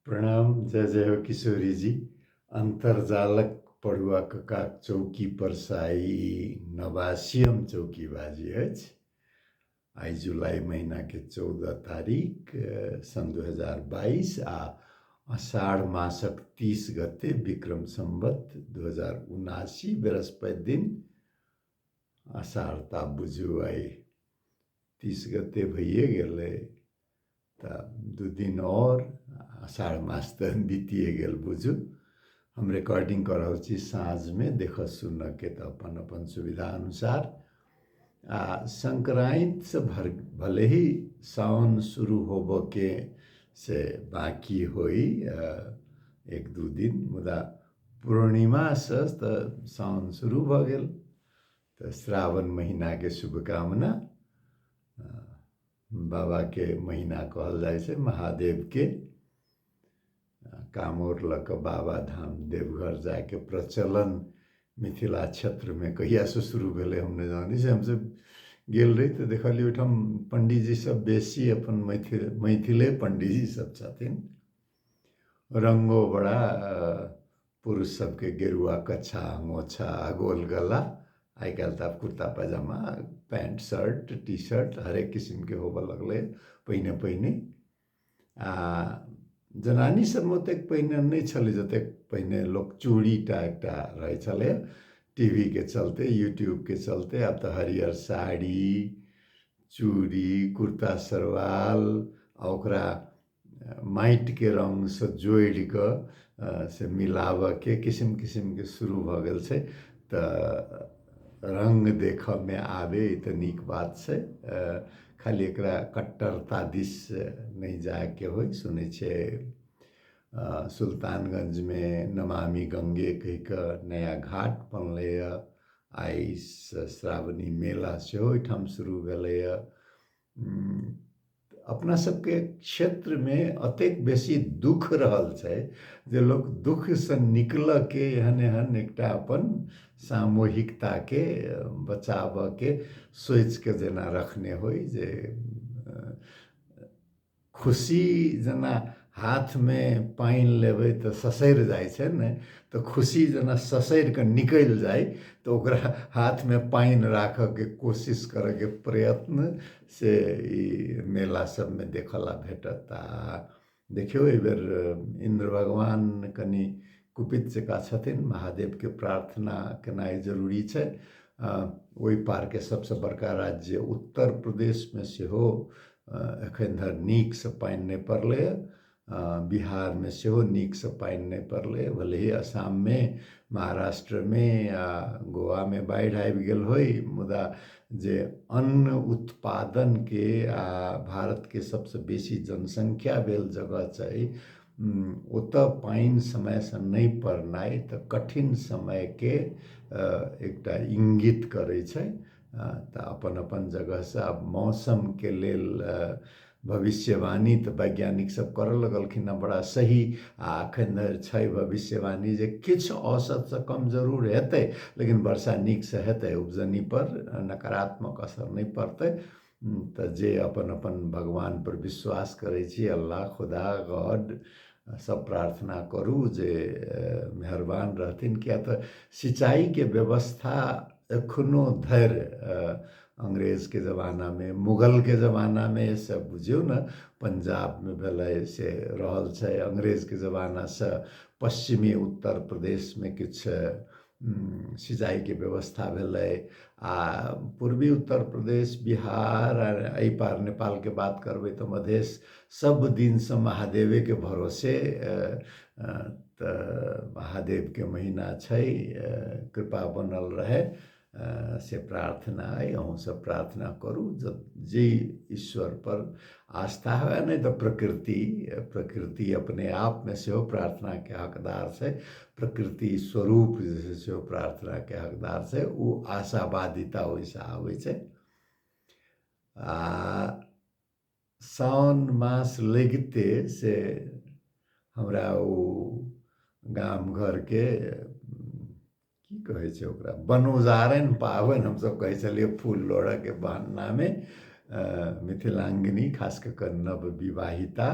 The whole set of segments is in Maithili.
प्रणाम, जय जय हो किशोरी जी। अन्तर्जालक पढ़ुआ ककाक चौकी पर से आइ 89म चौकीबाजी अछि। आइ जुलाई महीना के 14 तारीख सन 2022 आ अषाढ़ मासक 30 गते विक्रम संवत 2079 बृहस्पति दिन। अषाढ़ तऽ बुझू आइ 30 गते भइए गेलै, तऽ 2 दिन आओर अषाढ़ मास तऽ बीतिए गेल बुझू। हम रिकॉर्डिंग कऽ रहल छी साँझमे, देखऽ सुनऽके तऽ अपन अपन सुविधा अनुसार। आ संक्रान्तिसँ भले ही सावन शुरू होबऽके से बाँकी होइ 1-2 दिन, मुदा पूर्णिमासँ तऽ सावन शुरू भऽ गेल। तऽ श्रावण महीनाके शुभकामना। बाबाके महीना कहल जाइ छै, महादेवके कामोर लऽ कऽ बाबा धाम देवघर जायके प्रचलन मिथिला क्षेत्रमे कहियासँ शुरू भेलै हम नहि जानै छी। हमसब गेल रही तऽ देखलियै ओहिठाम पंडीजी सब बेसी अपन मैथिले पंडीजी सब छथिन। रङ्गो बड़ा पुरुष सबके गेरुआ कच्छा अंगोछा आ गोल गला। आइ काल्हि तऽ आब कुर्ता पैजामा पैंट शर्ट टी शर्ट हरेक किसिमके होबऽ लगलै। पहिने पहिने आ जनानी सबमे ओतेक पहिने नहि छलै जतेक पहिने लोक चूड़ी टा एकटा रहै छलै। टी वी के चलते, यूट्यूबके चलते आब तऽ हरियर साड़ी, चूड़ी, कुर्ता सरवाल आ ओकरा माटिके रङ्गसँ जोड़ि कऽ से मिलाबऽके किसिम किसिमके शुरू भऽ गेल छै। तऽ रङ्ग देखऽमे आबै तऽ नीक बात छै, खाली एकरा कट्टरता दिस नहि जायके होइ। सुनै छियै सुल्तानगंजमे नमामि गंगे कहि कऽ नया घाट बनलैए। आइ श्रावणी मेला सेहो ओहिठाम शुरू भेलैए। अपना सबके क्षेत्रमे अतेक बेसी दुःख रहल छै जे लोक दुःखसँ निकलऽके एहन एहन एकटा अपन सामूहिकताके बचाबऽके सोचिके जेना रखने होइ जे खुशी जेना हाथमे पानि लेबै तऽ ससरि जाइ छै ने, तऽ खुशी जेना ससरि कऽ निकलि जाइ तऽ ओकरा हाथमे पानि राखऽके कोशिश करऽके प्रयत्न से ई मेला सबमे देखऽ ला भेटत। आ देखियौ एहिबेर इन्द्र भगवान कनि कुपित जकाँ छथिन, महादेवके प्रार्थना केनाइ जरूरी छै। ओहि पारके सबसँ बड़का राज्य उत्तर प्रदेशमे सेहो एखन धरि नीकसँ पानि नहि पड़लैए। बिहारमे सेहो नीकसँ पानि नहि पड़लै। भले ही आसाममे, महाराष्ट्रमे आ गोवामे बाढ़ि आबि गेल होइ, मुदा जे अन्न उत्पादनके आ भारतके सबसँ बेसी जनसंख्या भेल जगह छै ओतऽ पानि समयसँ नहि पड़नाइ तऽ कठिन समयके एकटा इंगित करै छै। तऽ अपन अपन जगहसँ आब मौसमके लेल भविष्यवाणी तऽ वैज्ञानिक सब करऽ लगलखिन हँ बड़ा सही। आ एखन धरि छै भविष्यवाणी जे किछु औसतसँ कम जरूर हेतै, लेकिन वर्षा नीकसँ हेतै, उपजनीपर नकारात्मक असर नहि पड़तै। तऽ जे अपन अपन भगवानपर विश्वास करै छी, अल्लाह, खुदा, गॉड, सब प्रार्थना करू जे मेहरबान रहथिन। किया तऽ सिंचाइके व्यवस्था एखनो धरि अंग्रेजके जमानामे, मुगलके जमानामे से बुझियौ ने पंजाबमे भेलै से रहल छै। अंग्रेजके जमानासँ पश्चिमी उत्तर प्रदेशमे किछु सिंचाइके व्यवस्था भेलै आ पूर्वी उत्तर प्रदेश, बिहार आ एहि पार नेपालके बात करबै तऽ मधेश सब दिनसँ महादेवेके भरोसे। तऽ महादेवके महीना छै, कृपा बनल रहै से प्रार्थना अइ। अहूँ सब प्रार्थना करू जे ईश्वर पर आस्था हुए, नहि तऽ प्रकृति अपने आपमे सेहो प्रार्थनाके हकदार छै। प्रकृति स्वरूप जे छै सेहो प्रार्थनाके हकदार छै। ओ आशावादिता ओहिसँ आबै छै। आ साओन मास लगिते से हमरा ओ गाम घरके की कहै छै ओकरा बनोजारन पाबनि हमसब कहै छलियै फूल लोढ़ऽके बहन्नामे। मिथिलांगिनी खास कऽ कऽ नव विवाहिता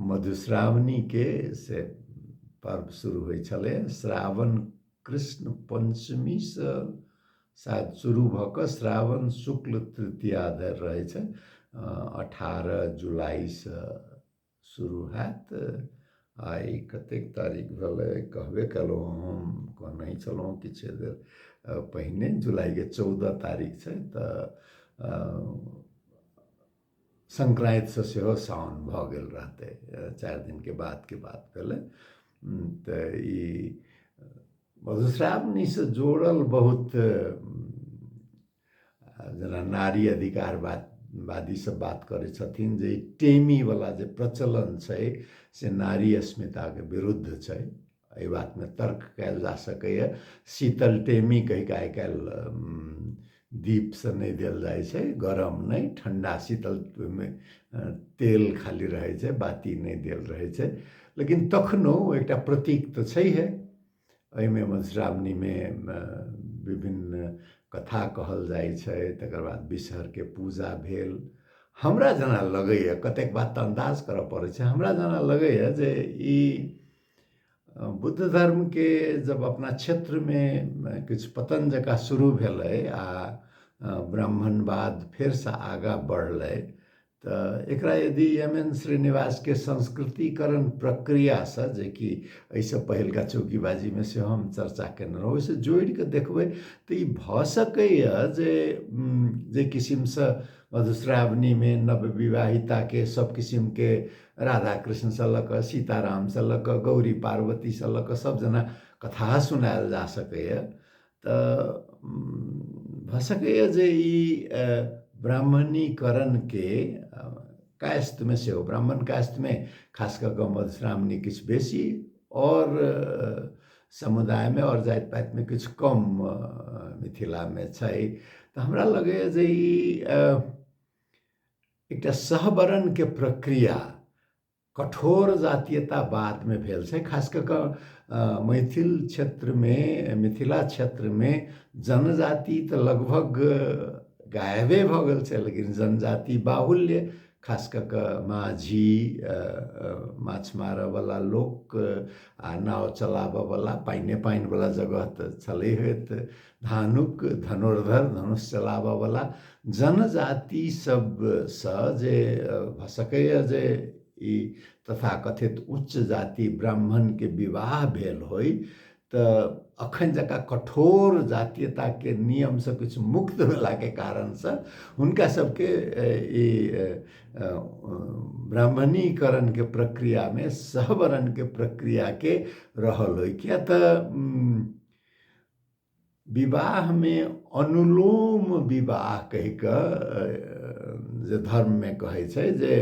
मधुश्रावणीके से पर्व शुरू होइ छलै। श्रावण कृष्ण पञ्चमीसँ शायद शुरू भऽ कऽ श्रावण शुक्ल तृतीया धरि रहै छै। 18 जुलाइसँ शुरू हैत। आइ कतेक तारीख भेलै कहबे केलहुँ, हम कहने छलहुँ किछु देर पहिने, जुलाइके 14 तारीख छै। तऽ संक्रान्तिसँ सेहो साओन भऽ गेल रहतै, 4 दिनके बादके बात भेलै। तऽ ई मधुश्रावणीसँ जोड़ल बहुत जेना नारी अधिकार वादी सब बात करै छथिन जे ई टेमीवला जे प्रचलन छै से नारी अस्मिताके विरुद्ध छै। एहि बातमे तर्क कयल जा सकैए। शीतल टेमी कहि कऽ आइ काल्हि दीपसँ नहि देल जाइ छै, गरम नहि, ठण्डा शीतल, ओहिमे तेल खाली रहै छै, बाती नहि देल रहै छै, लेकिन तखनो एकटा प्रतीक तऽ छैहे। एहिमे मधुश्रावणीमे विभिन्न कथा कहल जाइ छै, तकर बाद विषहरके पूजा भेल। हमरा जेना लगैए, कतेक बात तऽ अन्दाज करऽ पड़ै छै, हमरा जेना लगैए जे ई बुद्ध धर्मके जब अपना क्षेत्रमे किछु पतन जकाँ शुरू भेलै आ ब्राह्मणवाद फेरसँ आगाँ बढ़लै, तऽ एकरा यदि एम एन श्रीनिवासके संस्कृतिकरण प्रक्रियासँ, जेकि एहिसँ पहिलका चौकीबाजीमे सेहो हम चर्चा केने रहौँ, ओहिसँ जोड़ि कऽ देखबै तऽ ई भऽ सकैए जे जे किसिमसँ मधुश्रावणीमे नवविवाहिताके सब किसिमके राधा कृष्णसँ लऽ कऽ सीतारामसँ लऽ कऽ गौरी पार्वतीसँ लऽ कऽ सब जना कथा सुनायल जा सकैए, तऽ भऽ सकैए जे ई ब्राह्मणीकरणके कायस्थमे सेहो, ब्राह्मण कायस्थमे खास कऽ कऽ मधुश्रावणी किछु बेसी आओर समुदायमे आओर जाति पातिमे किछु कम मिथिलामे छै। तऽ हमरा लगैए जे ई एकटा सहवरणके प्रक्रिया कठोर जातीयता बादमे भेल छै। खास कऽ कऽ मैथिल क्षेत्रमे, मिथिला क्षेत्रमे जनजाति तऽ लगभग गायबे भऽ गेल छै, लेकिन जनजाति बाहुल्य खास कऽ कऽ माझी, माछ मारऽवला लोक आ नाव चलाबऽवला, पानिए पानिवला जगह तऽ छलै होइत, धानुक, धनुर्धर, धनुष चलाबऽवला जनजाति सबसँ जे भऽ सकैए जे ई तथाकथित उच्च जाति ब्राह्मणके विवाह भेल होइ, तऽ अखन जकाँ कठोर जातीयताके नियमसँ किछु मुक्त भेलाके कारणसँ हुनका सबके ई ब्राह्मणीकरणके प्रक्रियामे सहवरणके प्रक्रियाके रहल होइ। किया तऽ विवाहमे अनुलोम विवाह कहि कऽ जे धर्ममे कहै छै जे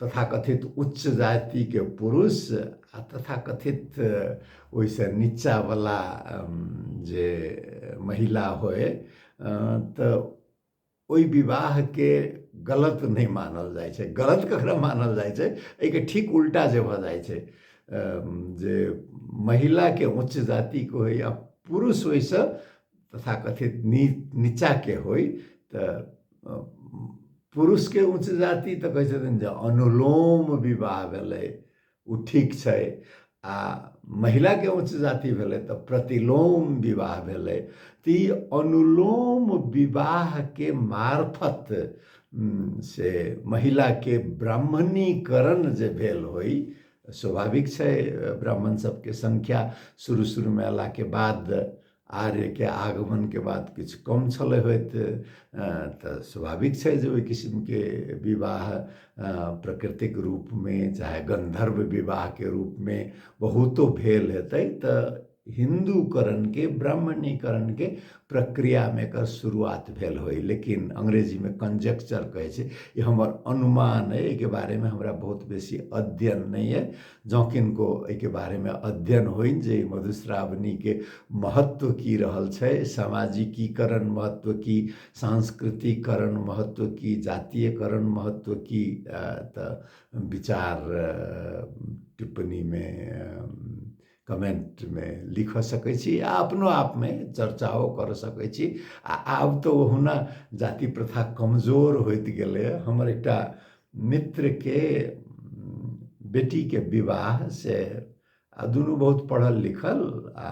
तथाकथित उच्च जातिके पुरुष आ तथाकथित ओहिसँ नीचाँवला जे महिला होइ, तऽ ओहि विवाहके गलत नहि मानल जाइ छै। गलत ककरा मानल जाइ छै? एहिके ठीक उल्टा जे भऽ जाइ छै, जे महिलाके उच्च जातिके होइ आ पुरुष ओहिसँ तथाकथित नीचाँके होइ, तऽ पुरुषके उच्च जाति तऽ कहै छथिन जे अनुलोम विवाह भेलै, ओ ठीक छै, आ महिलाके उच्च जाति भेलै तऽ प्रतिलोम विवाह भेलै। तऽ ई अनुलोम विवाहके मार्फत से महिलाके ब्राह्मणीकरण जे भेल होइ, स्वाभाविक छै ब्राह्मण सबके संख्या शुरू शुरूमे अयलाके बाद, आर्यके आगमनके बाद किछु कम छलै होइत, तऽ स्वाभाविक छै जे ओहि किसिमके विवाह प्राकृतिक रूपमे चाहे गन्धर्व विवाहके रूपमे बहुतो भेल हेतै। तऽ हिन्दूकरणके ब्राह्मणीकरणके प्रक्रियामे एकर शुरुआत भेल होइ, लेकिन अंग्रेजीमे कंजेक्चर कहै छै, ई हमर अनुमान अइ, एहिके बारेमे हमरा बहुत बेसी अध्ययन नहि अइ। जँ किनको एहिके बारेमे अध्ययन होइन जे मधुश्रावणीके महत्व की रहल छै, सामाजिकीकरण महत्व की, सांस्कृतिकरण महत्व की, जातीयकरण महत्व की, तऽ विचार टिप्पणीमे कमेंटमे लिख सकै छी आ अपनो आपमे चर्चाओ कर सकै छी। आ आब तऽ ओहुना जाति प्रथा कमजोर होइत गेलै। हमर एकटा मित्रके बेटीके विवाह से आ दुनू बहुत पढ़ल लिखल आ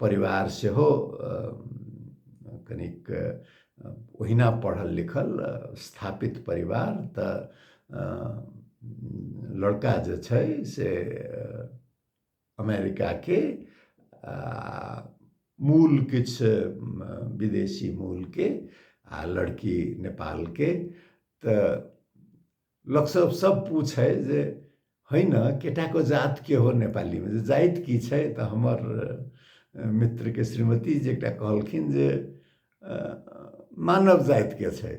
परिवार सेहो कनिक ओहिना पढ़ल लिखल स्थापित परिवार। तऽ लड़का जे छै से अमेरिकाके मूल किछु विदेशी मूलके आ लड़की नेपालके। तऽ लोकसभ सब पूछै जे होइन केटाको जात के हो नेपालीमे, जे जाति की छै। तऽ हमर मित्रके श्रीमती जे एकटा कहलखिन जे मानव जातिके छै।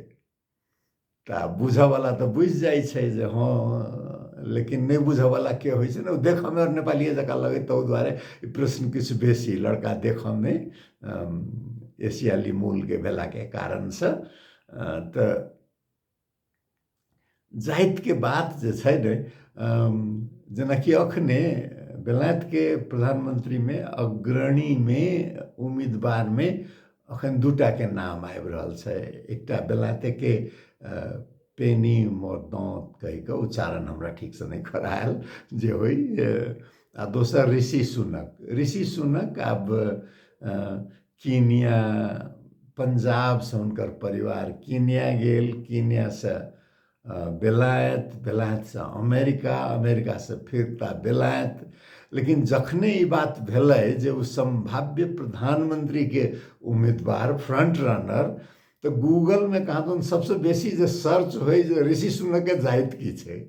तऽ बुझऽवला तऽ बुझि जाइ छै जे हँ, लेकिन नहि बुझऽवला के होइ छै ने, ओ देखऽमे आओर नेपालिए जकाँ लगै, ताहि दुआरे ई प्रश्न किछु बेसी लड़का देखऽमे एशियाली मूलके भेलाके कारणसँ। तऽ जातिके बात जे छै ने, जेनाकि अखने बेलायतके प्रधानमन्त्रीमे अग्रणीमे उम्मीदवारमे अखन दूटाके नाम आबि रहल छै। एकटा बेलायतेके पेनी मोरदौत कहिकऽ, उच्चारण हमरा ठीकसँ नहि करायल जे होइ, आ दोसर ऋषि सुनक। ऋषि सुनक आब कीनिया, पंजाबसँ हुनकर परिवार कीनिया गेल, कीनियासँ बेलायत, बेलायतसँ अमेरिका, अमेरिकासँ फिरता बेलायत। लेकिन जखने ई बात भेलै जे ओ सम्भाव्य प्रधानमन्त्रीके उम्मीदवार फ्रंट रनर, तऽ गूगलमे कहाँ दन सबसँ बेसी जे सर्च होइ जे ऋषि सुनकके जाति की छै,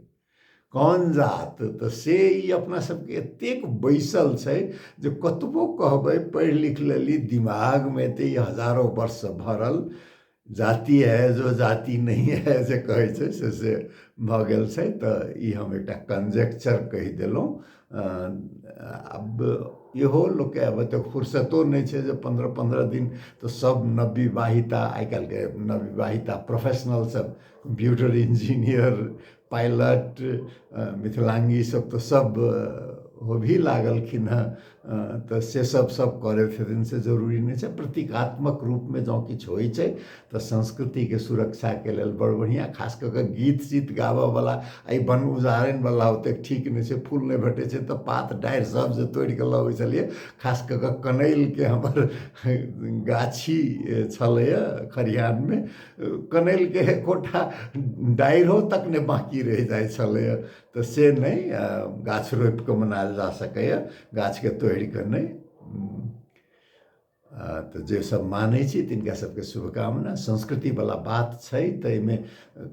कोन जात, तऽ से ई अपना सबके एतेक बैसल छै जे कतबो कहबै पढ़ि लिख लेली, दिमागमे एते ई हजारो वर्षसँ भरल जाति है जो जाति नहीं है जे कहै छै से से भऽ गेल छै। तऽ ई हम एकटा कंजेक्चर कहि देलहुँ। आब इहो लोकके आब एतेक फुर्सतो नहि छै जे 15-15 दिन तऽ सब नवविवाहिता, आइ काल्हिके नवविवाहिता प्रोफेशनल सब, कम्प्यूटर इंजीनियर, पायलट, मिथिलांगी सब तऽ सब हो भी लागलखिन हँ, तऽ से सब सब करैत हेथिन से जरूरी नहि छै। प्रतीकात्मक रूपमे जँ किछु होइ छै तऽ संस्कृतिके सुरक्षाके लेल बड़ बढ़िआँ। खास कऽ कऽ गीत सीत गाबऽवला एहि वन उजारनवला ओतेक ठीक नहि छै। फूल नहि भेटै छै तऽ पात डारि सब जे तोड़ि कऽ लबै छलियै, खास कऽ कऽ कनैलके हमर गाछी छलैए खरिहानमे, कनैलके एकोटा डारिओ तक नहि बाँकी रहि जाइ छलैए। तऽ से नहि, गाछ रोपि कऽ मनायल जा सकैए, गाछके तोड़ि कऽ नहि। तऽ जे सब मानै छी तिनका सबके शुभकामना। संस्कृतिवला बात छै तऽ एहिमे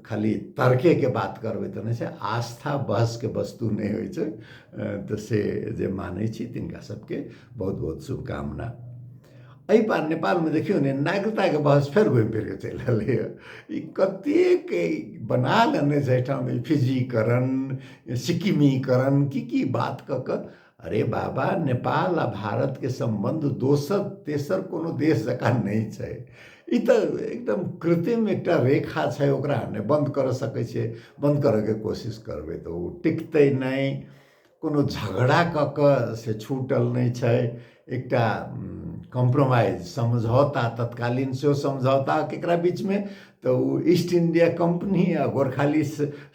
खाली तर्केके बात करबै तऽ नहि छै, आस्था बहसके वस्तु नहि होइ छै। तऽ से जे मानै छी तिनका सबके बहुत बहुत शुभकामना। एहि पार नेपालमे देखियौ ने, नागरिकताके बहस फेर घुमि फिर कऽ चलि एलैए। ई कतेक बना लेने छै एहिठाम फिजीकरण, सिक्किमीकरण, की की बात कऽ कऽ। अरे बाबा, नेपाल आ भारतके सम्बन्ध दोसर तेसर कोनो देश जकाँ नहि छै। ई तऽ एकदम कृत्रिम एकटा रेखा छै, ओकरा नहि बन्द करऽ सकै छियै। बन्द करऽके कोशिश करबै तऽ ओ टिकतै नहि। कोनो झगड़ा कऽ कऽ से छूटल नहि छै, एकटा कॉम्प्रोमाइज, समझौता, तत्कालीन सेहो समझौता केकरा बीचमे, तऽ ओ ईस्ट इंडिया कम्पनी आ गोरखाली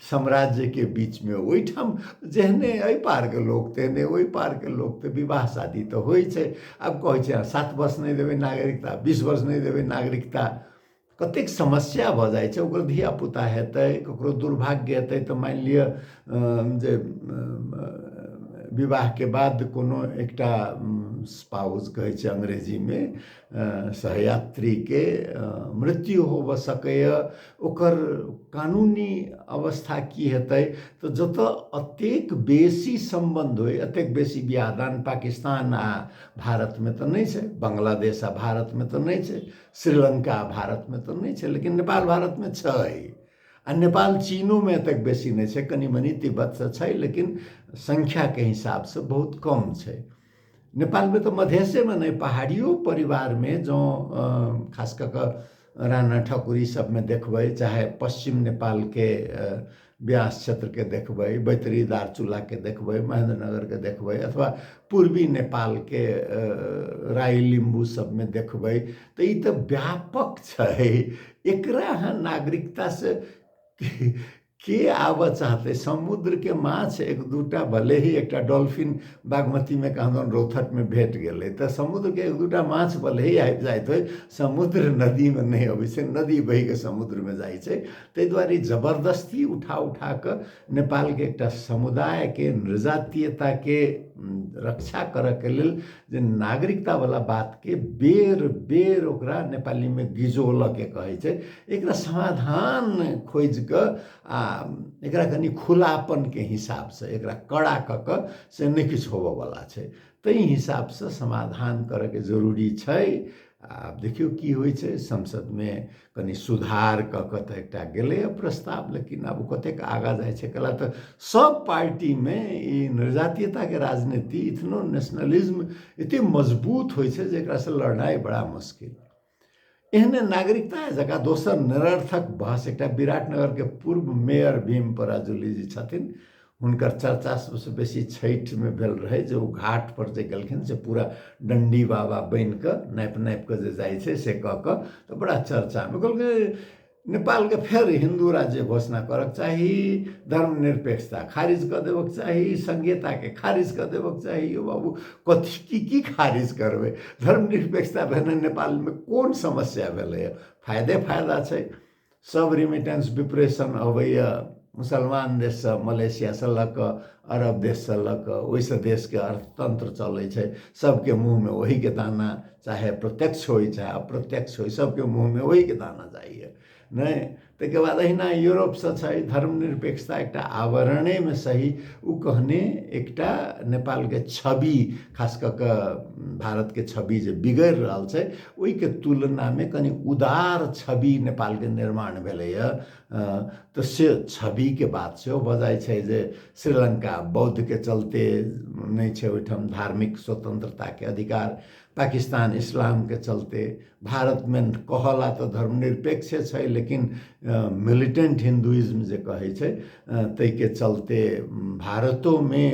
साम्राज्यके बीचमे। ओहिठाम जेहने एहि पारके लोक तेहने ओहि पारके लोक, तऽ विवाह शादी तऽ होइ छै। आब कहै छै 7 वर्ष नहि देबै नागरिकता, 20 वर्ष नहि देबै नागरिकता, कतेक समस्या भऽ जाइ छै। ओकर धियापुता हेतै, ककरो दुर्भाग्य हेतै तऽ मानि लिअ जे विवाहके बाद कोनो एकटा स्पाउस कहै छै अंग्रेजीमे, सहयात्रीके मृत्यु होबऽ सकैए, ओकर कानूनी अवस्था की हेतै? तऽ जतऽ एतेक बेसी सम्बन्ध होइ, एतेक बेसी बियाह दान पाकिस्तान आ भारतमे तऽ नहि छै, बांग्लादेश आ भारतमे तऽ नहि छै, श्रीलङ्का भारतमे तऽ नहि छै, लेकिन नेपाल भारतमे छै। आ नेपाल चीनोमे एतेक बेसी नहि छै, कनि मनि तिब्बतसँ छै, लेकिन सङ्ख्याके हिसाबसँ बहुत कम छै। नेपालमे तऽ मधेसेमे नहि, पहाड़ियो परिवारमे जँ खास कऽ कऽ राणा ठकुरी सबमे देखबै, चाहे पश्चिम नेपालके ब्यास क्षेत्रके देखबै, बैतरी दार्चुलाके देखबै, महेन्द्रनगरके देखबै, अथवा पूर्वी नेपालके राई लिम्बू सबमे देखबै, तऽ ई तऽ व्यापक छै। एकरा अहाँ नागरिकतासँ के आबऽ चाहतै? समुद्रके माछ एक दूटा भले ही एकटा डॉल्फिन बागमतीमे कहाँ रौथटमे भेट गेलै तऽ समुद्रके एक दूटा माछ भले ही आबि जाइत होइ, समुद्र नदीमे नहि अबै छै, नदी बहिके समुद्रमे जाइ छै। ताहि दुआरे जबरदस्ती उठा उठा कऽ नेपालके एकटा समुदायके नृजातीयताके रक्षा करऽके लेल जे नागरिकतावला बातके बेर बेर ओकरा नेपालीमे गिजोलऽके कहै छै, एकरा समाधान खोजि कऽ आ एकरा कनि खुलापनके हिसाबसँ एकरा कड़ा कऽ कऽ से नहि किछु होबऽवला छै, ताहि हिसाबसँ समाधान करऽके जरूरी छै। आब देखियौ की होइ छै। संसदमे कनि सुधार कऽ कऽ तऽ एकटा गेलैए प्रस्ताव, लेकिन आब ओ कतेक आगाँ जाइ छै कला तऽ सभ पार्टीमे ई नृजातीयताके राजनीति, इथनो नेशनलिज्म एते मजबूत होइ छै जे एकरासँ लड़नाइ बड़ा मुश्किल। एहने नागरिकता जकाँ दोसर निरर्थक बहस, एकटा विराटनगरके पूर्व मेयर भीम पराजुली जी छथिन, हुनकर चर्चा सबसँ बेसी छठिमे भेल रहै जे ओ घाटपर जे गेलखिन से पूरा डण्डी बाबा बनिकऽ नापि नापिकऽ जे जाइ छै से कऽ कऽ तऽ बड़ा चर्चामे कहलकै नेपालके फेर हिन्दू राज्य घोषणा करक चाही, धर्मनिरपेक्षता खारिज कऽ देबक चाही, संघीयताके खारिज कऽ देबक चाही। यौ बाबू, कथी की की खारिज करबै? धर्मनिरपेक्षता भेने नेपालमे कोन समस्या भेलैए? फायदे फायदा छै। सब रिमिटेंस विप्रेशन अबैए मुसलमान देशसँ, मलेशियासँ लऽ कऽ अरब देशसँ लऽ कऽ, ओहिसँ देशके अर्थतन्त्र चलै छै। सबके मुँहमे ओहीके दाना, चाहे प्रत्यक्ष होइ चाहे अप्रत्यक्ष होइ, सबके मुँहमे ओहीके दाना जाइए नहि। ताहिके बाद अहिना यूरोपसँ छै धर्मनिरपेक्षता एकटा आवरणेमे सही, ओ कहने एकटा नेपालके छवि, खास कऽ कऽ भारतके छवि जे बिगड़ि रहल छै ओहिके तुलनामे कनि उदार छवि नेपालके निर्माण भेलैए। तऽ से छविके बात सेहो भऽ जाइ छै जे श्रीलङ्का बौद्धके चलते नहि छै ओहिठाम धार्मिक स्वतन्त्रताके अधिकार, पाकिस्तान इस्लामके चलते, भारतमे कहला तऽ धर्मनिरपेक्ष छै लेकिन मिलिटेंट हिन्दुइज्म जे कहै छै ताहिके चलते भारतोमे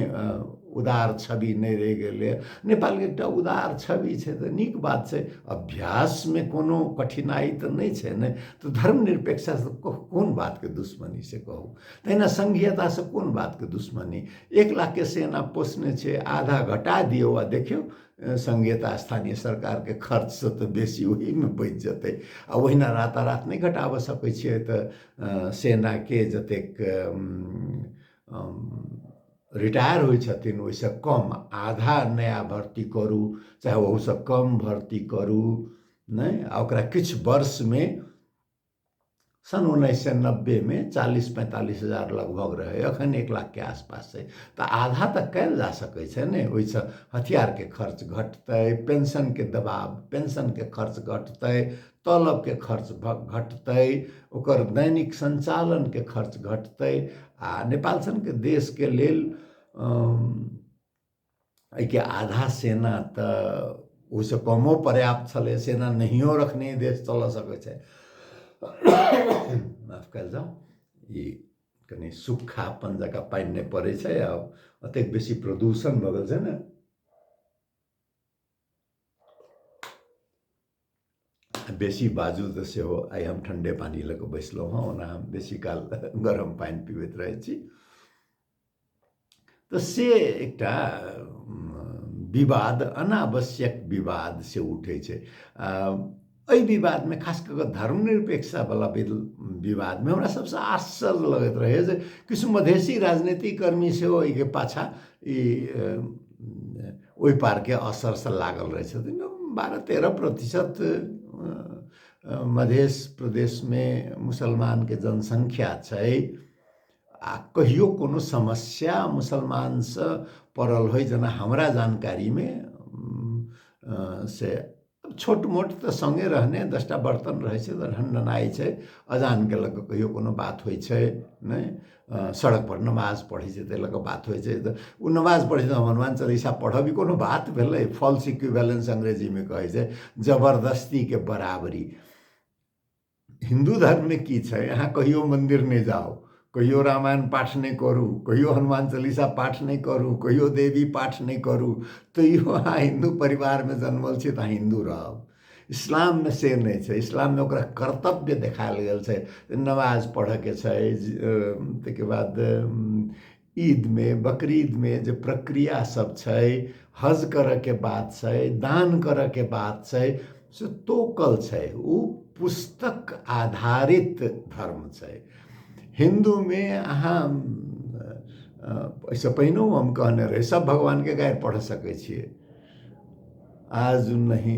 उदार छवि नहि रहि गेलैए। नेपालके एकटा उदार छवि छै तऽ नीक बात छै, अभ्यासमे कोनो कठिनाइ तऽ नहि छै ने। तऽ धर्मनिरपेक्षतासँ कोन बातके दुश्मनी से कहू? तहिना संघीयतासँ कोन बातके दुश्मनी? 1 लाखके सेना पोसने छै, आधा घटा दियौ आ देखियौ संघीयता स्थानीय सरकारके खर्चसँ तऽ बेसी ओहीमे बचि जेतै। आ ओहिना रातारात नहि घटाबऽ सकै छियै तऽ सेनाके जतेक रिटायर होइ छथिन ओहिसँ कम आधा नया भर्ती करू, चाहे ओहूसँ कम भर्ती करू नहि, आ ओकरा किछु वर्षमे सन् 1990मे 40-45 हजार लगभग रहै, एखन 1 लाखके आसपास छै, तऽ आधा तऽ कयल जा सकै छै ने। ओहिसँ हथियारके खर्च घटतै, पेंशनके दबाव, पेंशनके खर्च घटतै, तलबके खर्च घटतै, ओकर दैनिक सञ्चालनके खर्च घटतै। आ नेपाल सनके देशके लेल एहिके आधा सेना तऽ ओहिसँ कमो पर्याप्त छलै, सेना नहियो रखने देश चलऽ सकै छै। माफ कयल जाउ, ई कनि सुखापन जकाँ पानि नहि पड़ै छै आ ओतेक बेसी प्रदूषण भऽ गेल छै ने। बेसी बाजू तऽ सेहो आइ हम ठण्डे पानि लऽ कऽ बैसलहुँ हँ, ओना हम बेसी काल गरम पानि पीबैत रहै छी। तऽ से एकटा विवाद, अनावश्यक विवाद से उठै छै। एहि विवादमे खास कऽ कऽ धर्मनिरपेक्षतावला विवादमे हमरा सबसँ आश्चर्य लगैत रहैए जे किछु मधेसी राजनीतिक कर्मी सेहो एहिके पाछाँ ई ओहि पारके असरसँ लागल रहै छथिन। 12-13% मधेश प्रदेशमे मुसलमानके जनसङ्ख्या छै आ कहियो कोनो समस्या मुसलमानसँ पड़ल होइ जेना हमरा जानकारीमे से छोट मोट तऽ सङ्गे रहने 10टा बर्तन रहै छै तऽ ढनढनाइ छै, अजानके लऽ कऽ कहियो कोनो बात होइ छै नहि, सड़कपर नमाज पढ़ै छै ताहि लऽ कऽ बात होइ छै तऽ ओ नमाज पढ़ै छै तऽ हनुमान चालीसा पढ़ब ई कोनो बात भेलै? फॉल्स इक्विवेलेंस अंग्रेजीमे कहै छै, जबरदस्तीके बराबरी। हिन्दू धर्ममे की छै? अहाँ कहियो मन्दिर नहि जाउ, कहियो रामायण पाठ नहि करू, कहियो हनुमान चालीसा पाठ नहि करू, कहियो देवी पाठ नहि करू, तैयो अहाँ हिन्दू परिवारमे जन्मल छी तऽ अहाँ हिन्दू रहब। इस्लाममे से नहि छै। इस्लाममे ओकरा कर्तव्य देखायल गेल छै, नमाज पढ़यके छै, ताहिके बाद ईदमे बकरीदमे जे प्रक्रिया सब छै, हज करऽके बात छै, दान करऽके बात छै, से तोकल छै। ओ पुस्तक आधारित धर्म छै। हिन्दूमे अहाँ एहिसँ पहिनहु हम कहने रही, सब भगवानके गारि पढ़ सकै छियै। आज नहीं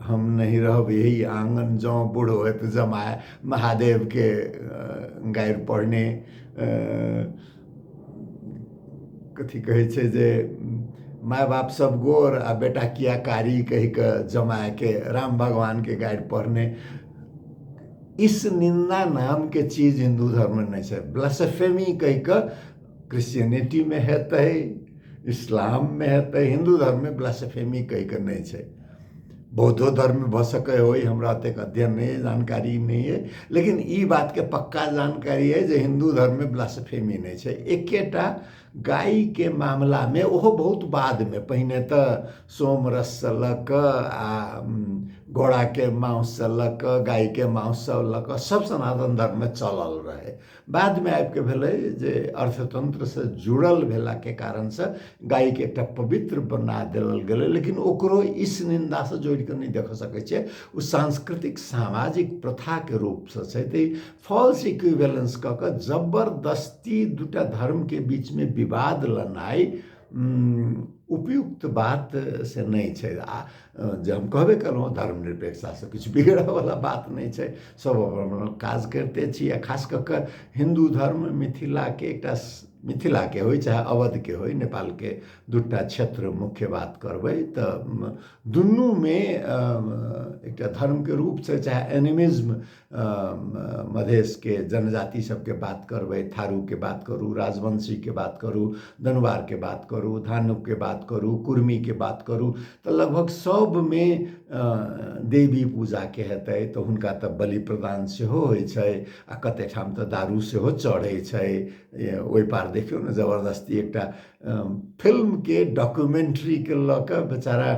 हम नहीं रहब यही आङ्गन जँ बूढ़ होत जमाए, महादेवके गारि पढ़ने कथी कहै छै जे माय बाप सब गोर आ बेटा किया कारी कहि कऽ जमाएके राम भगवानके गारि पढ़ने। इस निन्दा नामके चीज हिन्दू धर्ममे नहि छै। ब्लासफेमी कहि कऽ क्रिश्चियनिटीमे हेतै, इस्लाममे हेतै, हिन्दू धर्ममे ब्लासफेमी कहि कऽ नहि छै। बौद्धो धर्ममे भऽ सकै होइ, हमरा ओतेक अध्ययन नहि अइ, जानकारी नहि अइ, लेकिन ई बातके पक्का जानकारी अइ जे हिन्दू धर्ममे ब्लासफेमी नहि छै। एकेटा गायके मामलामे, ओहो बहुत बादमे, पहिने तऽ सोमरससँ लऽ कऽ आ घोड़ाके माउससँ लऽ कऽ गायके माउससँ लऽ कऽ सब सनातन धर्ममे चलल रहै। बादमे आबिके भेलै जे अर्थतन्त्रसँ जुड़ल भेलाके कारणसँ गायके एकटा पवित्र बना देल गेलै, लेकिन ओकरो इस निन्दासँ जोड़िकऽ नहि देख सकै छियै, ओ सांस्कृतिक सामाजिक प्रथाके रूपसँ छै। तऽ फॉल्स इक्विवेलेंस कऽ कऽ जबरदस्ती दूटा धर्मके बीचमे विवाद लनाइ उपयुक्त बात से नहि छै। आ जे हम कहबे केलहुँ, धर्मनिरपेक्षतासँ किछु बिगड़यवला बात नहि छै, सब अपन अपन काज करिते छी। आ खास कऽ कऽ हिन्दू धर्म मिथिलाके एकटा, मिथिलाके होइ चाहे अवधके होइ, नेपालके दूटा क्षेत्र मुख्य बात करबै तऽ दुनूमे एकटा धर्मके रूप छै। चाहे एनिमिज्म मधेशके जनजाति सबके बात करबै, थारूके बात करू, राजवंशीके बात करू, दनुवारके बात करू, धानुकके बात करू, कुर्मीके बात करू, तऽ लगभग सबमे देवी पूजाके हेतै तऽ हुनका तऽ बलि प्रदान सेहो होइ छै आ कते ठाम तऽ दारू सेहो चढ़ै छै। ओहि पार देखियौ ने, जबरदस्ती एकटा फिल्मके डॉक्यूमेंट्रीके लऽ कऽ बेचारा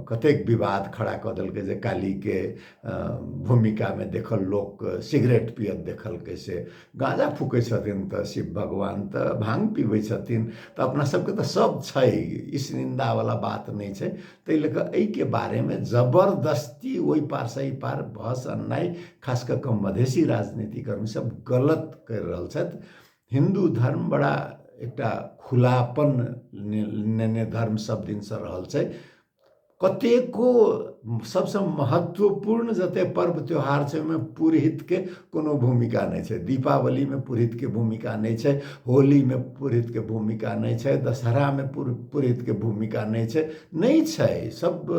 कतेक विवाद खड़ा कऽ देलकै जे कालीके भूमिकामे देखल लोक सिगरेट पियत देखलकै, से गाँजा फूकै छथिन तऽ शिव भगवान तऽ भाङ्ग पीबै छथिन। तऽ अपना सबके तऽ सब छै, इस निन्दावला बात नहि छै। ताहि लऽ कऽ एहिके बारेमे जबरदस्ती ओहि पारसँ एहि पार बहस अननाइ खास कऽ कऽ मधेशी राजनीतिकर्मी सब गलत करि रहल छथि। हिन्दू धर्म बड़ा एकटा खुलापन नेने धर्म सब दिनसँ रहल छै। कतेको सबसँ महत्वपूर्ण जते पर्व त्योहार छै ओहिमे पुरोहितके कोनो भूमिका नहि छै। दीपावलीमे पुरोहितके भूमिका नहि छै, होलीमे पुरोहितके भूमिका नहि छै, दशहरामे पुरोहितके भूमिका नहि छै, नहि छै। सब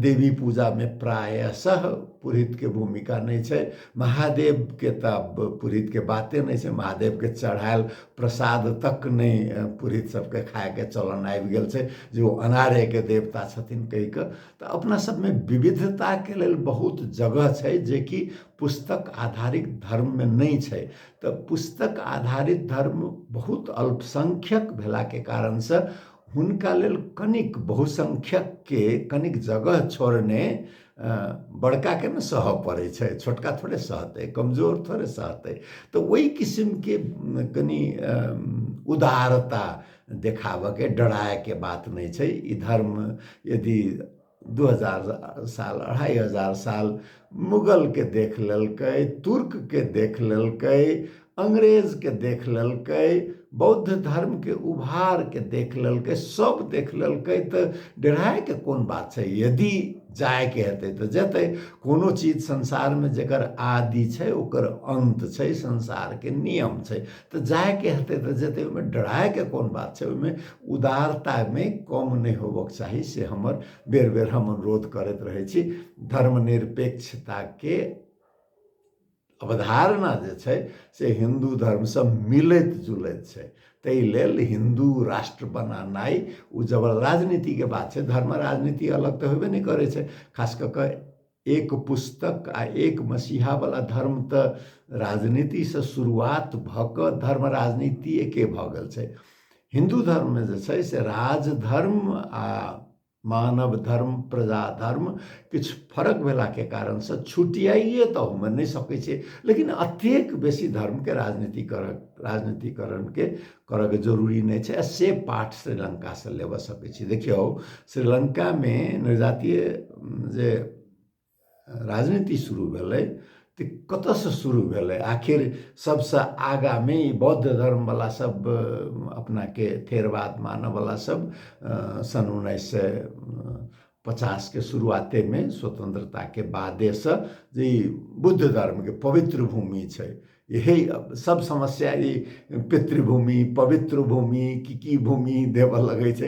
देवी पूजामे प्रायशः पुरोहितके भूमिका नहि छै। महादेवके तऽ पुरोहितके बाते नहि छै, महादेवके चढ़ायल प्रसाद तक नहि पुरोहित सबके खायके चलन आबि गेल छै जे ओ अनारेके देवता छथिन कहि कऽ। तऽ अपना सबमे विविधताके लेल बहुत जगह छै जेकि पुस्तक आधारित धर्ममे नहि छै। तऽ पुस्तक आधारित धर्म बहुत अल्पसंख्यक भेलाके कारणसँ हुनका लेल कनिक बहुसंख्यकके कनिक जगह छोड़ने बड़काके ने सहऽ पड़ै छै, छोटका थोड़े सहतै, कमजोर थोड़े सहतै। तऽ ओहि किसिमके कनि उदारता देखाबऽके डरायके बात नहि छै। ई धर्म यदि 2000 साल 2500 साल मुगलके देख लेलकै, तुर्कके देख लेलकै, अंग्रेजके देख लेलकै, बौद्ध धर्मके उभारके देख लेलकै, सब देख लेलकै, तऽ डरायके कोन बात छै? यदि जायके हेतै तऽ जेतै। कोनो चीज संसारमे जकर आदि छै ओकर अन्त छै, संसारके नियम छै। तऽ जायके हेतै तऽ जेतै, ओहिमे डरायके कोन बात छै? ओहिमे उदारतामे कम नहि होबक चाही, से हमर बेर बेर हम अनुरोध करैत रहै छी। धर्मनिरपेक्षताके अवधारणा जे छै से हिन्दू धर्मसँ मिलैत जुलैत छै। ताहि लेल हिन्दू राष्ट्र बनेनाइ ओ जबर राजनीतिके बात छै। धर्म राजनीति अलग तऽ होबे नहि करै छै। खास कऽ कऽ एक पुस्तक आ एक मसीहावला धर्म तऽ राजनीतिसँ शुरुआत भऽ कऽ धर्म राजनीति एके भऽ गेल छै। हिन्दू धर्ममे जे छै से राजधर्म आ मानव धर्म, प्रजा धर्म किछु फरक भेलाके कारणसँ छुटियाइए तऽ ओहिमे नहि सकै छै, लेकिन अतेक बेसी धर्मके राजनीतिकरणके करऽके जरूरी नहि छै। आ से पाठ श्रीलङ्कासँ लेबऽ सकै छी। देखियौ, श्रीलङ्कामे नृजातीय जे राजनीति शुरू भेलै तऽ कतऽसँ शुरू भेलै? आखिर सबसँ आगामे ई बौद्ध धर्मवला सब, अपनाके थेरवाद मानऽवला सब सन् 1950के शुरुआतेमे स्वतन्त्रताके बादेसँ जे ई बुद्ध धर्मके पवित्र भूमि छै, यही सब समस्या ई पितृभूमि, पवित्र भूमि, की की भूमि देबऽ लगै छै।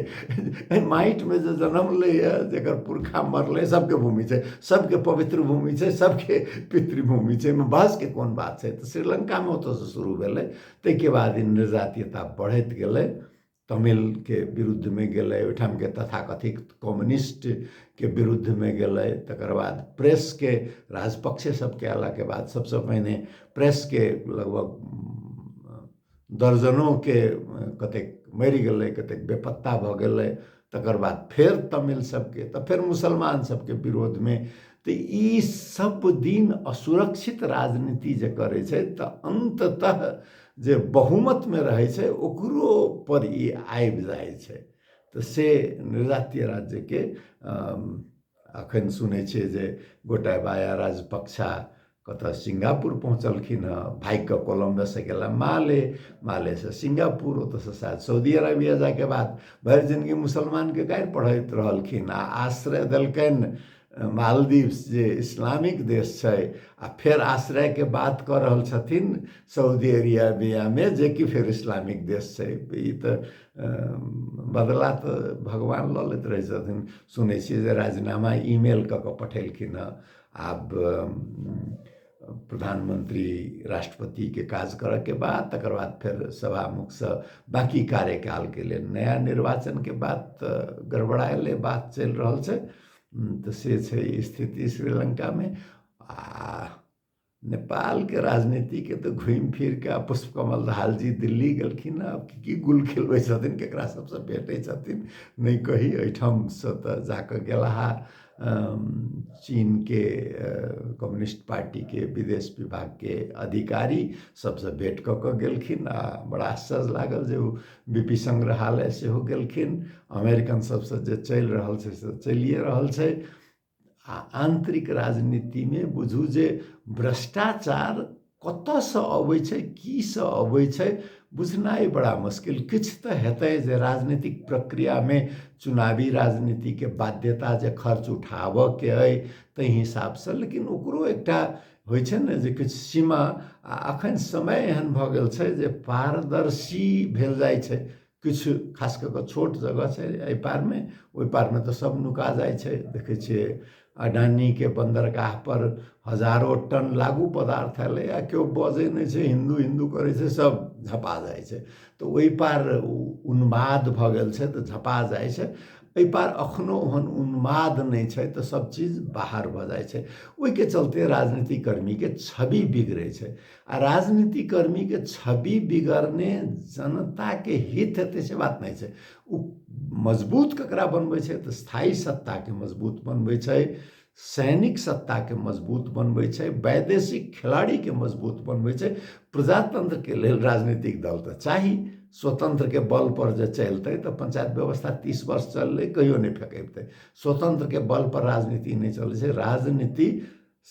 एहि माटिमे जे जन्म लैए, जकर पुरखा मरलै, सबके भूमि छै, सबके पवित्र भूमि छै, सबके पितृभूमि छै, एहिमे बहसके कोन बात छै? तऽ श्रीलङ्कामे ओतऽसँ शुरू भेलै। ताहिके बाद ई निर्जातीयता बढ़ैत गेलै, तमिलके विरुद्धमे गेलै, ओहिठामके तथाकथित कम्युनिस्टके विरुद्धमे गेलै। तकर बाद प्रेसके राजपक्षे सबके अयलाके बाद सबसँ पहिने प्रेसके लगभग दर्जनोके कतेक मरि गेलै, कतेक बेपत्ता भऽ गेलै। तकर बाद फेर तमिल सबके, तऽ फेर मुसलमान सबके विरोधमे। तऽ ई सब दिन असुरक्षित राजनीति जे करै छै तऽ अन्ततः जे बहुमतमे रहै छै ओकरो पर ई आबि जाइ छै। तऽ से नृजातीय राज्यके अखन सुनै छियै जे गोटाबाया राजपक्षा कतऽ सिंगापुर पहुँचलखिन हँ, भागिकऽ कोलम्बोसँ गेला माले, मालेसँ सिंगापुर, ओतऽसँ शायद सऊदी अरेबिया जाइके बाद भरि जिनगी मुसलमानके गारि पढ़ैत रहलखिन आ आश्रय देलकनि मालदीव्स जे इस्लामिक देश छै, आ फेर आश्रयके बात कऽ रहल छथिन सऊदी अरेबियामे जेकि फेर इस्लामिक देश छै। ई तऽ बदला तऽ भगवान लऽ लैत रहै छथिन। सुनै छियै जे राजीनामा ईमेल कऽ कऽ पठेलखिन हँ। आब प्रधानमंत्री राष्ट्रपतिके काज करऽके बाद तकर बाद फेर सभामुखसँ बाँकी कार्यकालके लेल नया निर्वाचनके बात गड़बड़ाएले बात चलि रहल छै। तऽ से छै स्थिति श्रीलङ्कामे। आ नेपालके राजनीतिके तऽ घुमि फिर कऽ पुष्पकमल दाहाल जी दिल्ली गेलखिन हँ, आब की की गुल खिलबै छथिन, केकरा सबसँ भेटै छथिन नहि कही। एहिठामसँ तऽ जाकऽ गेलाह चीनके कम्युनिस्ट पार्टीके विदेश विभागके अधिकारी सबसँ भेँट कऽ कऽ गेलखिन आ बड़ा आश्चर्य लागल जे ओ बी पी सङ्ग्रहालय सेहो गेलखिन। अमेरिकन सबसँ जे चलि रहल छै से चलिए रहल छै। आ आन्तरिक राजनीतिमे बुझू जे भ्रष्टाचार कतऽसँ अबै छै, कीसँ अबै छै, बुझनाइ बड़ा मुश्किल। किछु तऽ हेतै जे राजनीतिक प्रक्रियामे चुनावी राजनीतिके बाध्यता जे खर्च उठाबऽके अइ ताहि हिसाबसँ, लेकिन ओकरो एकटा होइ छै ने जे किछु सीमा। आ एखन समय एहन भऽ गेल छै जे पारदर्शी भेल जाइ छै किछु, खास कऽ कऽ छोट जगह छै एहि पारमे, ओहि पारमे तऽ सब नुका जाइ छै। देखै छियै अडानीके बन्दरगाह पर हजारो टन लागू पदार्थ एलै आ केओ बजै नहि छै, हिन्दू हिन्दू करै छै, सब झपा जाइ छै। तऽ ओहि पार उन्माद भऽ गेल छै तऽ झपा जाइ छै। एहि पार एखनो ओहन उन्माद नहि छै तऽ सब चीज बाहर भऽ जाइ छै। ओहिके चलते राजनीतिक कर्मीके छवि बिगड़ै छै आ राजनीतिक कर्मीके छवि बिगड़ने जनताके हित हेतै से बात नहि छै। ओ मजबूत ककरा बनबै छै? तऽ स्थायी सत्ताके मजबूत बनबै छै, सैनिक सत्ताके मजबूत बनबै छै, वैदेशिक खिलाड़ीके मजबूत बनबै छै। प्रजातन्त्रके लेल राजनीतिक दल तऽ चाही। स्वतन्त्रके बल पर जे चलतै तऽ पंचायत व्यवस्था 30 वर्ष चललै, कहियो नहि फेकेतै। स्वतन्त्रके बल पर राजनीति नहि चलै छै। राजनीति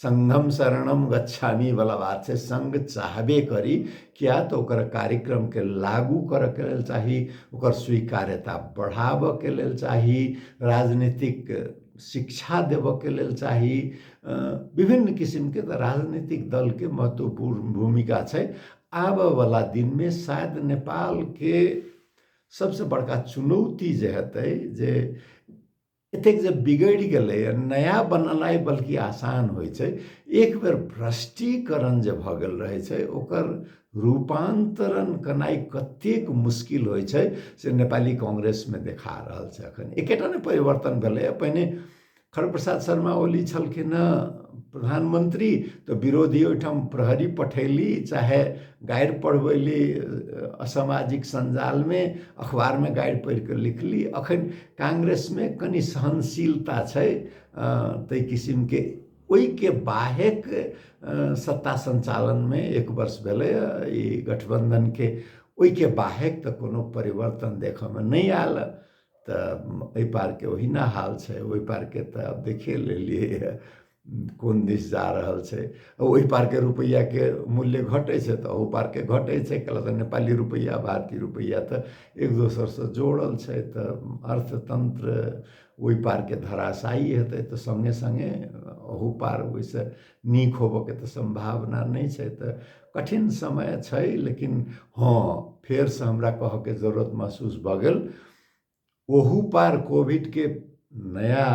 संघम शरणम गच्छामि वाला बात छै। संघ चाहबे करी, किया तऽ ओकर कार्यक्रमके लागू करऽके लेल चाही, ओकर स्वीकार्यता बढ़ाबऽके लेल चाही, राजनीतिक शिक्षा देबऽके लेल चाही, विभिन्न किसिमके। तऽ राजनीतिक दलके महत्वपूर्ण भूमिका छै। आबऽवला दिनमे शायद नेपालके सबसँ बड़का चुनौती जे हेतै जे एतेक जे बिगड़ि गेलैए, नया बनेनाइ बल्कि आसान होइ छै, एक बेर भ्रष्टीकरण जे भऽ गेल रहै छै ओकर रूपान्तरण केनाइ कतेक मुश्किल होइ छै से नेपाली कांग्रेसमे देखा रहल छै। एखन एकेटा ने परिवर्तन भेलैए, पहिने खड़ग प्रसाद शर्मा ओली छलखिन हँ प्रधानमंत्री, तऽ विरोधी ओहिठाम प्रहरी पठैली, चाहे गारि पढ़बैली असामाजिक सञ्जालमे, अखबारमे गारि पढ़ि कऽ लिखली। अखन कांग्रेसमे कनि सहनशीलता छै ताहि किसिमके। ओहिके बाहेक सत्ता सञ्चालनमे 1 वर्ष भेलै ई गठबन्धनके, ओहिके बाहेक तऽ कोनो परिवर्तन देखऽमे नहि आयल। तऽ एहि पारके ओहिना हाल छै, ओहि पारके तऽ आब देखिए लेलियै कोन दिस जा रहल छै। ओहि पारके रुपैआके मूल्य घटै छै तऽ ओहू पारके घटै छै, कैला तऽ नेपाली रुपैआ भारतीय रुपैआ तऽ एक दोसरसँ जोड़ल छै। तऽ अर्थतंत्र ओहि पारके धराशायी हेतै तऽ सङ्गे सङ्गे ओहू पार ओहिसँ नीक होबऽके तऽ सम्भावना नहि छै। तऽ कठिन समय छै, लेकिन हँ फेरसँ हमरा कहऽके जरूरत महसूस भऽ गेल, ओहू पार कोविडके नया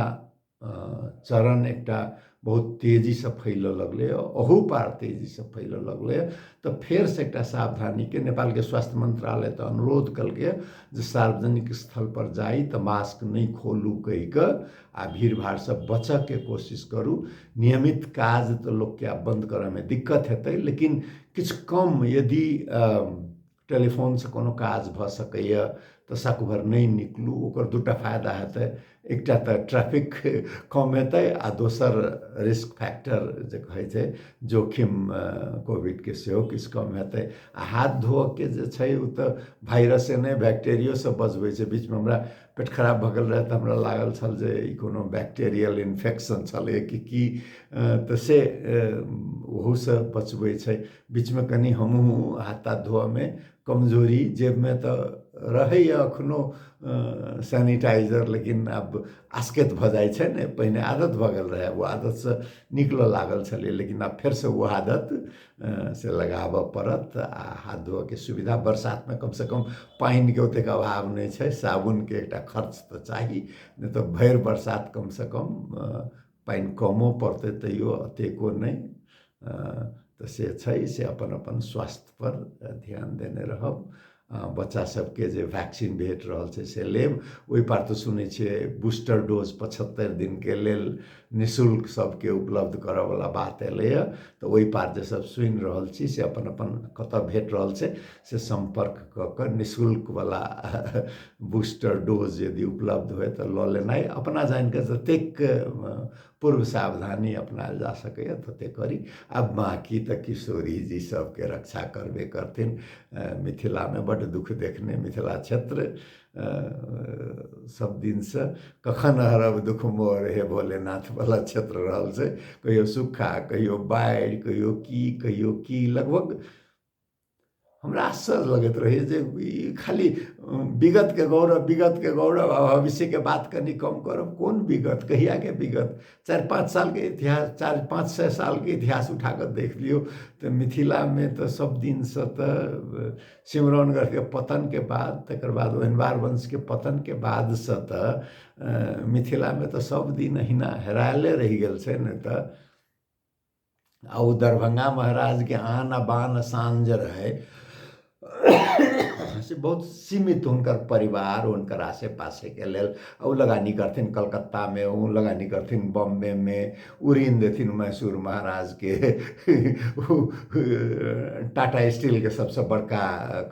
चरण एकटा बहुत तेजीसँ फैलऽ लगलै, ओहू पार तेजीसँ फैलऽ लगलै। तऽ फेरसँ एकटा सावधानीके नेपालके स्वास्थ्य मंत्रालय तऽ अनुरोध केलकै जे सार्वजनिक स्थल पर जाइ तऽ मास्क नहि खोलू कहि कऽ, आ भीड़ भाड़सँ बचऽके कोशिश करू। नियमित काज तऽ लोकके आब बन्द करऽमे दिक्कत हेतै, लेकिन किछु कम यदि टेलीफोनसँ कोनो काज भऽ सकैए तऽ सकभर नहि निकलू। ओकर 2टा फायदा हेतै, एकटा तऽ ट्रैफिक कम हेतै आ दोसर रिस्क फैक्टर जे कहै छै जोखिम कोविडके सेहो किछु कम हेतै। आ हाथ धोअके जे छै ओ तऽ वायरसे नहि बैक्टेरियोसँ बचबै छै। बीचमे हमरा पेट खराब भऽ गेल रहै तऽ हमरा लागल छल जे ई कोनो बैक्टेरियल इन्फेक्शन छलै कि की, तऽ से ओहूसँ बचबै छै। बीचमे कनि हमहूँ हाथ ताथ धोअमे कमजोरी, जेबमे तऽ रहैए एखनो सैनिटाइजर, लेकिन आब आसकैत भऽ जाइ छै ने, पहिने आदत भऽ गेल रहै, ओ आदतसँ निकलऽ लागल छलै, लेकिन आब फेरसँ ओ आदत से लगाबऽ पड़त। आ हाथ धोअके सुविधा बरसातमे कमसँ कम पानिके ओतेक अभाव नहि छै, साबुनके एकटा खर्च तऽ चाही, नहि तऽ भरि बरसात कमसँ कम पानि कमो पड़तै तैयो एतेको नहि। तऽ से छै, से अपन अपन स्वास्थ्यपर ध्यान देने रहब। बच्चा सबके जे वैक्सीन भेट रहल छै से लेब। ओहि पार तऽ सुनै छियै बूस्टर डोज 75 दिनके लेल निःशुल्क सबके उपलब्ध करऽवला बात एलैए। तऽ ओहि पार जे सब सुनि रहल छी से अपन अपन कतऽ भेट रहल छै से सम्पर्क कऽ कऽ निःशुल्कवला बूस्टर डोज यदि उपलब्ध होइ तऽ लऽ लेनाइ। अपना जानिकऽ जतेक पूर्व सावधानी अपनायल जा सकैए ततेक करी। आ बाँकी तऽ किशोरी जी सबके रक्षा करबे करथिन। मिथिलामे बड्ड दुःख देखने मिथिला क्षेत्र सब दिनसँ कखन हरब दुःख मोर हे भोलेनाथवला क्षेत्र रहल छै। कहियो सूखा, कहियो बाढ़ि, कहियो की कहियो की, लगभग हमरा आश्चर्य लगैत रहैए जे ई खाली विगतके गौरव, विगतके गौरव आ भविष्यके बात कनि कम करब। कोन विगत, कहियाके विगत? 4-5 सालके इतिहास, 400-500 सालके इतिहास उठा कऽ देख लियौ तऽ मिथिलामे तऽ सब दिनसँ तऽ सिमरौनगढ़के पतनके बाद, तकर बाद ओहिनवार वंशके पतनके बादसँ तऽ मिथिलामे तऽ सब दिन अहिना हेरायले रहि गेल छै ने। तऽ आ ओ दरभंगा महाराजके आन आ बान शान जे रहै से बहुत सीमित, हुनकर परिवार हुनकर आसे पासेके लेल। ओ लगानी करथिन कलकत्तामे, ओ लगानी करथिन बॉम्बेमे, ओ ऋण देथिन मैसूर महाराजके, टाटा स्टीलके सबसँ बड़का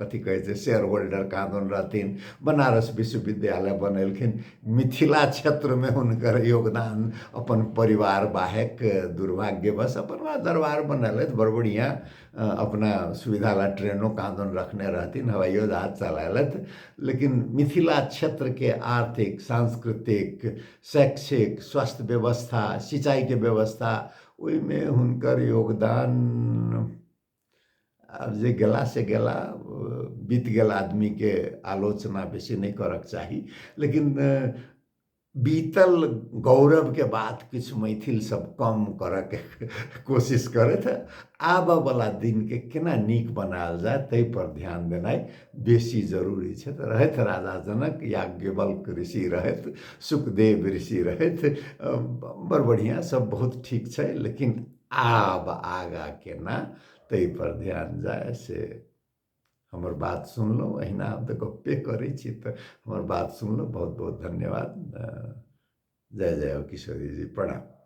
कथी कहै छै शेयर होल्डर कहाँदन रहथिन, बनारस विश्वविद्यालय बनेलखिन। मिथिला क्षेत्रमे हुनकर योगदान अपन परिवार बाहेक दुर्भाग्यवश अपन दरबार बनेलथि, बड़ बढ़िआँ अपना सुविधा ला ट्रेनो कहाँदन रखने रहथिन, हवाइयो जहाज चलेलथि, लेकिन मिथिला क्षेत्रके आर्थिक, सांस्कृतिक, शैक्षिक, स्वास्थ्य व्यवस्था, सिंचाइके व्यवस्था, ओहिमे हुनकर योगदान आब जे गेला से गेला, बीत गेल आदमीके आलोचना बेसी नहि करक चाही, लेकिन बीतल गौरवके बात किछु मैथिल सब कम करऽके कोशिश करथि। आबऽवला दिनके केना नीक बनायल जाय ताहिपर ध्यान देनाइ बेसी जरूरी छै। तऽ रहथि राजा जनक, याज्ञवल्क्य ऋषि रहथि, सुखदेव ऋषि रहथि, बड़ बढ़िआँ, सब बहुत ठीक छै, लेकिन आब आगाँ केना ताहिपर ध्यान जाय। से हमर बात सुनलहुँ, अहिना हम तऽ गप्पे करै छी, तऽ हमर बात सुनलहुँ, बहुत बहुत धन्यवाद। जय जय हो किशोरी जी, प्रणाम।